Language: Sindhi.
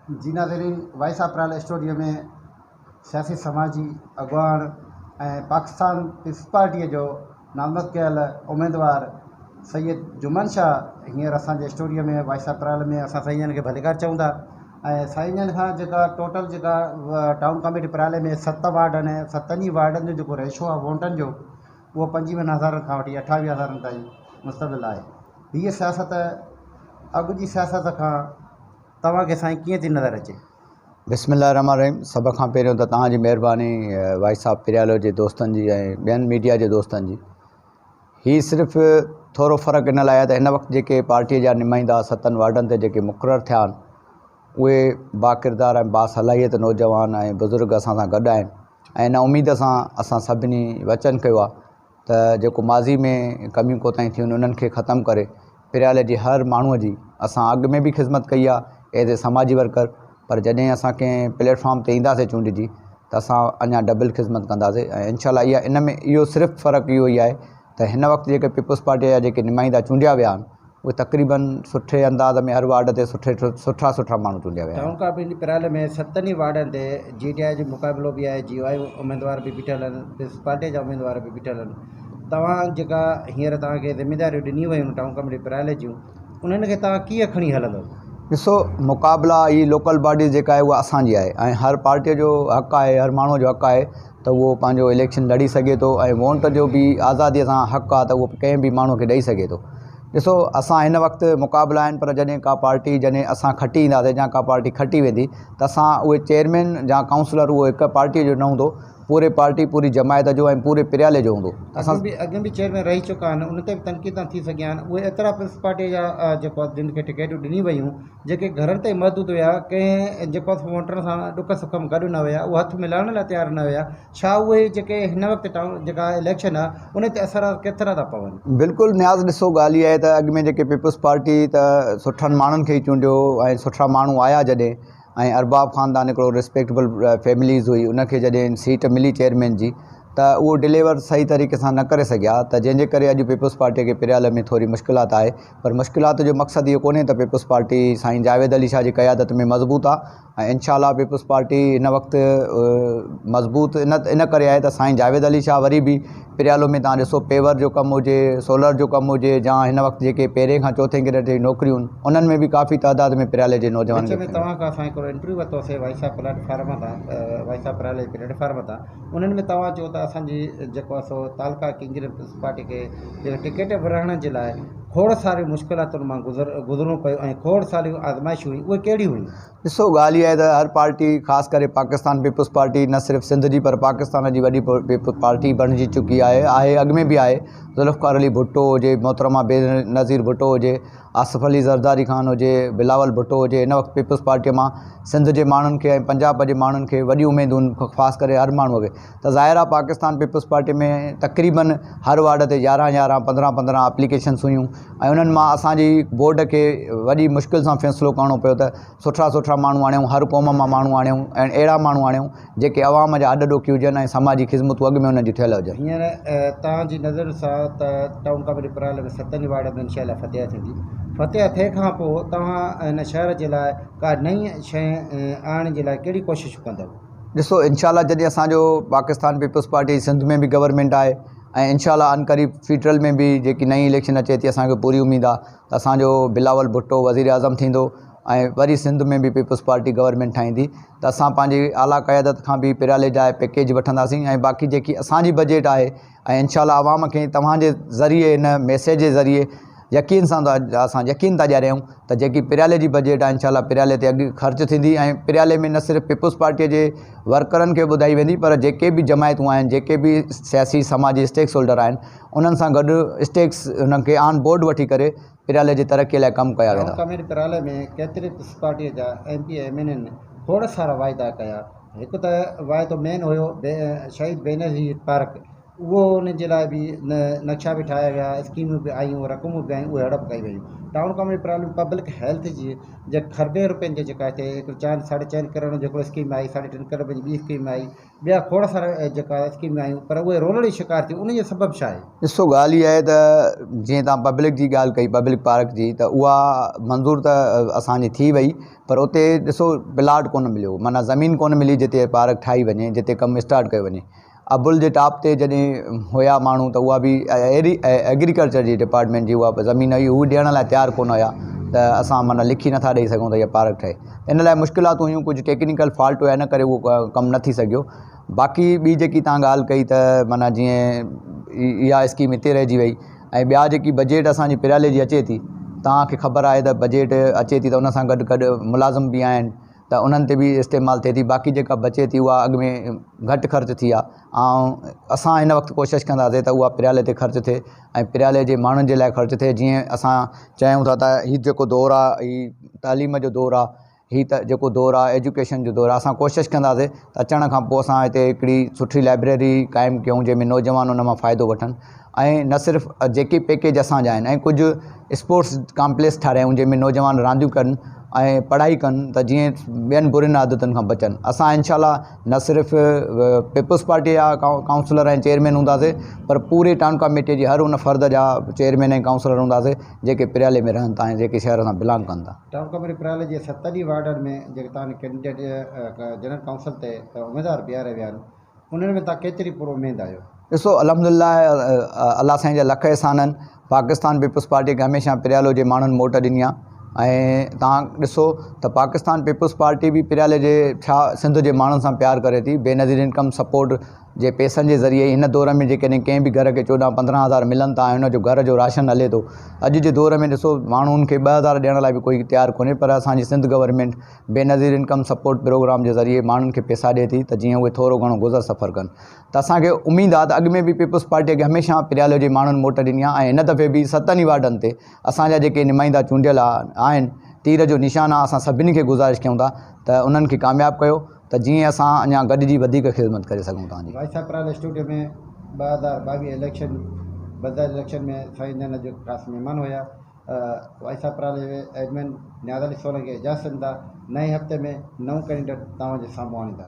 جي ناظرين وائس آف پرال اسٽوڊيو ۾ سياسي سماجي اڳواڻ ۽ پاڪستان پيپلز پارٽيء جو نامزد ڪيل اميدوار سيد جمن شاهه هينئر اسان جي اسٽوڊيو ۾ وائس آف پرال ۾ اسان سائين جن کي ڀليڪار چئون ٿا ۽ سائين جن کان جيڪا ٽوٽل جيڪا ٽائون ڪميٽي پرالي ۾ ست وارڊ آهن ستن ئي وارڊن جو جيڪو ريشو آهي ووٽن جو اهو پنجويهن هزارن کان وٺي اٺاويهه هزارن تائين مشتمل آهي. هيء سياست اڳ جي سياست کان توهان کي سائين ڪيئن ٿي نظر اچي؟ بسم الله الرحمٰن الرحيم سڀ کان پهريون ته توهان جي مهرباني وائس آف پريالو جي دوستن جي ۽ ٻين ميڊيا جي دوستن جي هي صرف ٿورو فرق ان لاء آهي ته هن وقت جيڪي پارٽي جا نمائندا ستن وارڊن تي جيڪي مقرر ٿيا آهن اهي باڪردار ۽ باصلاحيت نوجوان ۽ بزرگ اسان سان گڏ آهن ۽ ان اميد سان اسان سڀني وچن ڪيو آهي ته جيڪو ماضي ۾ ڪميون ڪوتاهيون ٿيون آهن انهن کي ختم ڪري پريالي جي هر ماڻهوء جي اسان اڳ ۾ به خدمت ڪئي آهي ايز اي سماجي ورڪر پر جڏهن اسان ڪنهن پليٽ فارم تي اينداسين چونڊجي ته اسان اڃا ڊبل خدمت ڪنداسين ۽ انشاء الله اها ان ۾ اهو صرف فرق اهو ئي آهي ته هن وقت جيڪي پيپلز پارٽيء جا جيڪي نمائندا چونڊيا ويا آهن اهي تقريبن سٺي انداز ۾ هر وارڊ تي سٺي سٺا سٺا ماڻهو چونڊيا ويا آهن. ٽائون ڪاميٽي پريالي ۾ ستن ئي وارڊن تي جي ڊي I جو مقابلو به آهي، جي يو آء اميدوار به بيٺل آهن، پيپلز پارٽي جا اميدوار به بيٺل آهن. توهان جيڪا هينئر توهان کي ذميداريون ڏنيون ويون ٽائون ڪاميٽي پريالي جون انهن کي توهان ڪيئن کڻي هلندو؟ ڏسو مقابلا هي لوڪل باڊيز جيڪا آهي اها اسان جي آهي ۽ هر پارٽي جو حق آهي هر ماڻهو جو حق آهي ته اهو پنهنجو اليڪشن لڙي سگهي ٿو ۽ ووٽ جو به آزادي سان حق آهي ته اهو ڪنهن به ماڻهو کي ڏئي سگهي ٿو ڏسو اسان هن وقت مقابلا آهن پر جڏهن ڪا پارٽي جڏهن اسان کٽي اينداسين يا ڪا پارٽي کٽي ويندي ته اسان اهي چيئرمين يا ڪائونسلر اهو هڪ پارٽي جو نه هوندو پوري پارٽي پوري جماعت جو ۽ پوري پريالي جو هوندو اسان اڳ ۾ به چيئرمين رهي چڪا آهن ان تي به تنقيدون ٿي سگهيا آهن اهي ايترا پيپلز پارٽي جا جيڪو آهي جن کي ٽڪيٽون ڏنيون ويون جيڪي گهرن تائين محدود هيا ڪنهن جيڪو آهي سو ووٽرن سان ڏک سک ۾ گڏ نه هيا اهي هٿ ملائڻ لاء تيار نه هيا ڇا اهي جيڪي هن وقت ٽائون جيڪا اليڪشن آهي ان تي اثر ڪيترا ٿا پون. بلڪل نياز ڏسو ڳالهه اها آهي ته اڳ ۾ جيڪي پيپلز پارٽي ته سٺن ماڻهن کي ئي چونڊيو ۽ سٺا ماڻهو آيا جڏهن ۽ ارباب خاندان هڪڙو ريسپيڪٽبل فيمليز هئي ان کي جڏهن سيٽ ملي چيئرمين جي ته اهو ڊليور صحيح طريقي سان نه ڪري سگهيا ته جنهن جي ڪري اڄ پيپلز پارٽي کي پريال ۾ ٿوري مشڪلات آهي پر مشڪلات جو مقصد اهو ڪونهي ته پيپلز پارٽي سائين جاويد علي شاهه جي قيادت ۾ مضبوط آهي ۽ انشاء الله پيپلز پارٽي هن وقت مضبوط ان ان ڪري آهي ته سائين جاويد علي شاهه وري به پريالو ۾ تان ڏسو پيور جو ڪم هجي سولر جو ڪم هجي يا هن وقت جيڪي پهرين کان چوٿين گريڊ جي نوڪريون آهن انهن ۾ به ڪافي تعداد ۾ پريالي جي نوجوانن وچ ۾ توهان کان اسان هڪڙو انٽرويو ورتوسي وائس آف پليٽ فارم تان voice of Pariyali platform تان انهن ۾ توهان چيو ته اسان جي جيڪو آهي سو تعلقه ڪينجهر پيپلز پارٽي کي جيڪو ٽڪيٽ ورهائڻ جي لاء کوڙ ساريون مشڪلاتن مان گذر گذرڻو پيو ۽ کوڙ ساريون آزمائشون هيون اهي ڪهڙيون هيون؟ ڏسو ڳالهه اها آهي ته هر پارٽي خاص ڪري پاڪستان پيپلز پارٽي نه صرف سنڌ جي پر پاڪستان جي وڏي پيپلز پارٽي بڻجي چڪي آهي آهي اڳ ۾ به آهي ذوالفقار علي ڀٽو هجي محترمه بينظير ڀٽو هجي آصف علي زرداري خان هجي، بلاول ڀٽو هجي هن وقت پيپلز پارٽيء مان سنڌ جي ماڻهن کي ۽ پنجاب جي ماڻهن کي وڏيون اميدون خاص ڪري هر ماڻهوء کي ته ظاهر آهي پاڪستان پيپلز پارٽي ۾ تقريبن هر وارڊ تي يارهن يارهن پندرهن پندرهن اپليڪيشنس هيون ۽ انهن مان اسان جي بورڊ کي وڏي مشڪل سان فيصلو ڪرڻو پيو ته سٺا سٺا ماڻهو آڻيون هر قوم مان ماڻهو آڻيون ۽ اهڙا ماڻهو آڻيون جيڪي عوام جا هڏ ڏوکي هجن ۽ سماجي خدمتون اڳ ۾ انهن جون ٿيل هجن. هينئر توهان جي نظر سان ته ٽائون ڪميٽي پرال ۾ ستن ئي وارڊن ۾ انشاء الله فتح ٿيندي. فتح ٿئي کان پوء توهان هن شهر جي لاء ڪا نئين شيء آڻڻ جي لاء ڪهڙي ڪوششون ڪندؤ؟ ڏسو انشاء الله جڏهن اسان جو پاڪستان پيپلز پارٽي سنڌ ۾ به گورنمينٽ آهي ۽ انشاء الله عنقريب فيڊرل ۾ به جيڪي نئين اليڪشن اچي ٿي اسان کي پوري اميد آهي ته اسان جو بلاول ڀٽو وزيراعظم ٿيندو ۽ وري سنڌ ۾ به پيپلز پارٽي گورنمينٽ ٺاهيندي ته اسان پنهنجي اعليٰ قيادت کان به پريالي جا پيڪيج وٺنداسين ۽ باقي جيڪي اسان جي بجيٽ آهي ۽ انشاء الله عوام کي توهان جي ذريعي هن ميسيج جي ذريعي يقين سان اسان يقين ٿا ڏياريون ته جيڪي پريالي جي بجيٽ آهي انشاء الله پريالي تي اڳ خرچ ٿيندي ۽ پريالي ۾ نه صرف پيپلز پارٽيء جي ورڪرن کي ٻڌائي ويندي پر جيڪي به جماعتون آهن جيڪي به سياسي سماجي اسٽيڪس هولڊر آهن انهن سان گڏ اسٽيڪس انهن کي آن بورڊ وٺي ڪري پريالي جي ترقي لاء ڪم ڪيا ويندا. ٽائون ڪميٽي پريالي ۾ ڪيتري پيپلز پارٽيء جا M P M N N کوڙ سارا واعدا ڪيا. هڪ ته واعدو مين هيو شهيد بينظير پارڪ اهو ان جي لاء به نقشا به ٺاهيا ويا اسڪيمون به آيون رقمون به آيون اهي هڙپ ڪئي ويون. Town committee problem public health جي جي کربين روپين جي جيڪا هتي هڪ چار ساڍي چئن ڪروڙ جو جيڪو اسڪيم آئي ساڍي ٽن ڪروڙ جي ٻي اسڪيم آئي ٻيا کوڙ سارا جيڪا اسڪيم آيون پر اهي رولڙ جو شڪار ٿيون ان جو سبب ڇا آهي؟ ڏسو ڳالهه اها آهي ته جيئن توهان پبلڪ جي ڳالهه ڪئي پبلڪ پارڪ جي ته اها منظور ته اسانجي ٿي وئي پر اتي ڏسو پلاٽ ڪونه مليو معنيٰ زمين ڪونه ملي جتي پارڪ ٺاهي وڃي جتي ڪم اسٽارٽ ڪيو وڃي ابل جي ٽاپ تي جڏهن هيا ماڻهو ته اها به ايري ايگريڪلچر جي ڊپارٽمينٽ جي اها زمين هئي هو ڏيڻ لاء تيار ڪونه هيا ته اسان معنيٰ لکي نٿا ڏئي سگهون ته اها پارڪ ٺهي ان لاء مشڪلاتون هيون ڪجهه ٽيڪنيڪل فالٽ هيا ان ڪري اهو ڪم نه ٿي سگهيو باقي ٻي جيڪي توهان ڳالهه ڪئي ته معنيٰ جيئن اها اسڪيم هتي رهجي وئي ۽ ٻيا جيڪي بجيٽ اسانجي پريالي جي اچي ٿي توهان کي خبر آهي ته بجيٽ اچي ٿي ته ان سان گڏ گڏ ملازم به آهن ته انهن تي به استعمال ٿئي ٿي باقي جيڪا بچي ٿي اها اڳ ۾ گهٽ خرچ ٿي آهي ۽ اسان هن وقت ڪوشش ڪنداسين ته اها پريالي تي خرچ ٿئي ۽ پريالي جي ماڻهن جي لاء خرچ ٿئي جيئن اسان چاهيون ٿا ته هي جيڪو دور آهي هي تعليم جو دور آهي هي ته جيڪو دور آهي ايجوڪيشن جو دور آهي اسان ڪوشش ڪنداسين ته اچڻ کان پوء اسان هتي هڪڙي سٺي لائبريري قائم ڪيون جنهن ۾ نوجوان ان مان فائدو وٺن ۽ نه صرف جيڪي پيڪيج اسان جا آهن ۽ ڪجهه اسپورٽس ڪامپليڪس ٺارايون جنهن ۾ نوجوان رانديون ڪن ۽ پڙهائي ڪن ته جيئن ٻين برين عادتن کان بچن اسان انشاء الله نه صرف پيپلز پارٽي جا ڪائونسلر ۽ چيئرمين هونداسين پر پوري ٽائون ڪاميٽي جي هر ان فرد جا چيئرمين ۽ ڪائونسلر هونداسين جيڪي پريالي ۾ رهن ٿا ۽ جيڪي شهر سان بلانگ ڪن ٿا. ٽائون ڪاميٽي پريالي جي ستن ئي وارڊن ۾ جيڪي توهان جي ڪينڊيڊيٽ جنرل ڪائونسل تي اميدوار بيهاريا ويا آهن انهن ۾ توهان ڪيتري پر اميد آهيو؟ ڏسو الحمد لله الله سائين جا لک احسان آهن پاڪستان پيپلز پارٽي کي هميشه پريالو جي ماڻهن موٽ ڏني آهي ۽ توهان ڏسو ته پاڪستان پيپلز پارٽي به پريالي جي ڇا سنڌ جي ماڻهن سان پيار ڪري ٿي بينظير انڪم سپورٽ جي پئسن جي ذريعي هن دور ۾ جيڪڏهن ڪنهن به گهر کي چوڏهن پندرهن هزار ملن ٿا ۽ ان جو گهر جو راشن هلي ٿو اڄ جي دور ۾ ڏسو ماڻهن کي 2000 ڏيڻ لاء به ڪوئي تيار ڪونهي پر اسانجي Sindh government Benazir income support programme جي ذريعي ماڻهن کي پئسا ڏئي ٿي ته جيئن اهي ٿورو گهڻو گذر سفر ڪن ته اسان کي اميد آهي ته اڳ ۾ به پيپلز پارٽي کي هميشه پريالو جي ماڻهن موٽ ڏني آهي ۽ هن دفعي به ستن ئي وارڊن تي اسان جا جيڪي نمائندا چونڊيل آهن تير جو نشان آهي اسان سڀني کي گذارش ڪيون ٿا ته انهن کي ڪامياب ڪيو ته جيئن اسان اڃا گڏجي وڌيڪ خدمت ڪري سگهون توهان جي. Voice of Pariyalo studio ۾ 2022 election بدر اليڪشن ۾ سائين جن اڄ خاص مهمان هيا. Voice of Parali admin Niaz Ali Solangi اجازت ڏيندا نئين هفتي ۾ نئون ڪينڊيڊيٽ توهان جي سامهون آڻيندا.